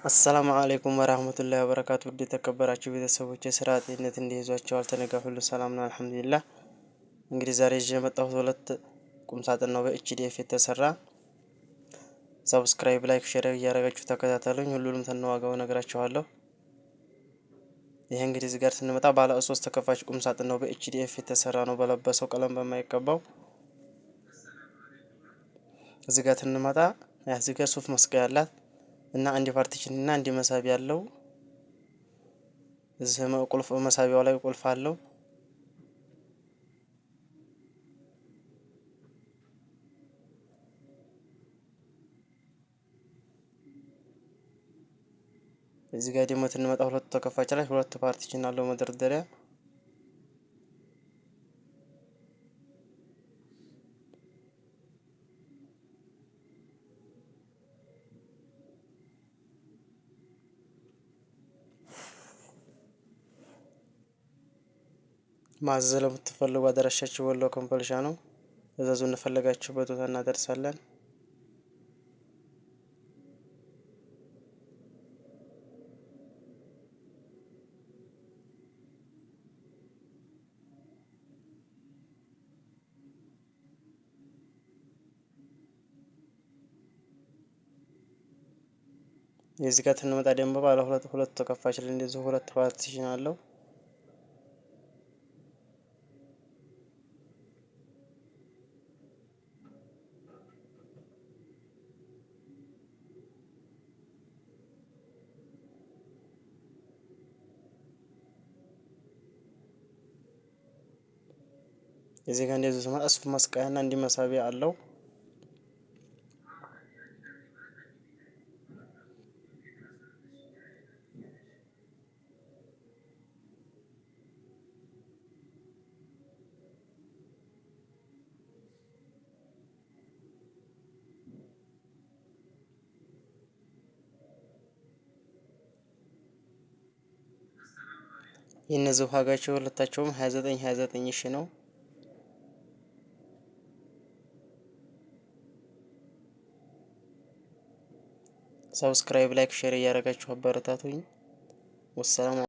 السلام عليكم ورحمة الله وبركاته። ውድ የተከበራችሁ ቤተሰቦች የስራ ጤንነት እንዲይዟቸዋል ተነጋ ሁሉ ሰላም ነው الحمد لله። እንግዲህ ዛሬ ይዤ የመጣሁት ሁለት ቁም ሳጥን ነው በ HDF የተሰራ። Subscribe፣ like፣ share እያደረጋችሁ ተከታተሉኝ። ሁሉንም ተነዋጋው እነግራችኋለሁ። ይሄ እንግዲህ እዚህ ጋር ስንመጣ ባለ ሶስት ተከፋች ቁም ሳጥን ነው በ HDF የተሰራ ነው፣ በለበሰው ቀለም በማይቀባው። እዚህ ጋር ስንመጣ እዚህ ጋር ሱፍ መስቀያ አላት እና አንድ partition እና አንድ መሳቢያ አለው። እዚህ ቁልፍ መሳቢያው ላይ ቁልፍ አለው። እዚህ ጋር ደግሞ ስንመጣ ሁለቱ ተከፋች ላይ ሁለት partition አለው መደርደሪያ። ማዘዝ ለምትፈልጉ አድራሻችን ወሎ ኮምቦልቻ ነው። እዘዙ፣ እንደፈለጋችሁበት ቦታ እናደርሳለን። የዚህ ጋር ስንመጣ ደግሞ ባለ ሁለት ሁለት ተከፋች ላይ እንደዚሁ ሁለት partition አለው። እዚህ ጋር እንደዚሁ ስመጣ ሱፍ መስቀያና እንዲህ መሳቢያ አለው። የእነዚህ ዋጋቸው ሁለታቸውም 29 29 ሺ ነው። Subscribe፣ like፣ share እያደረጋችሁ አበረታቱኝ። والسلام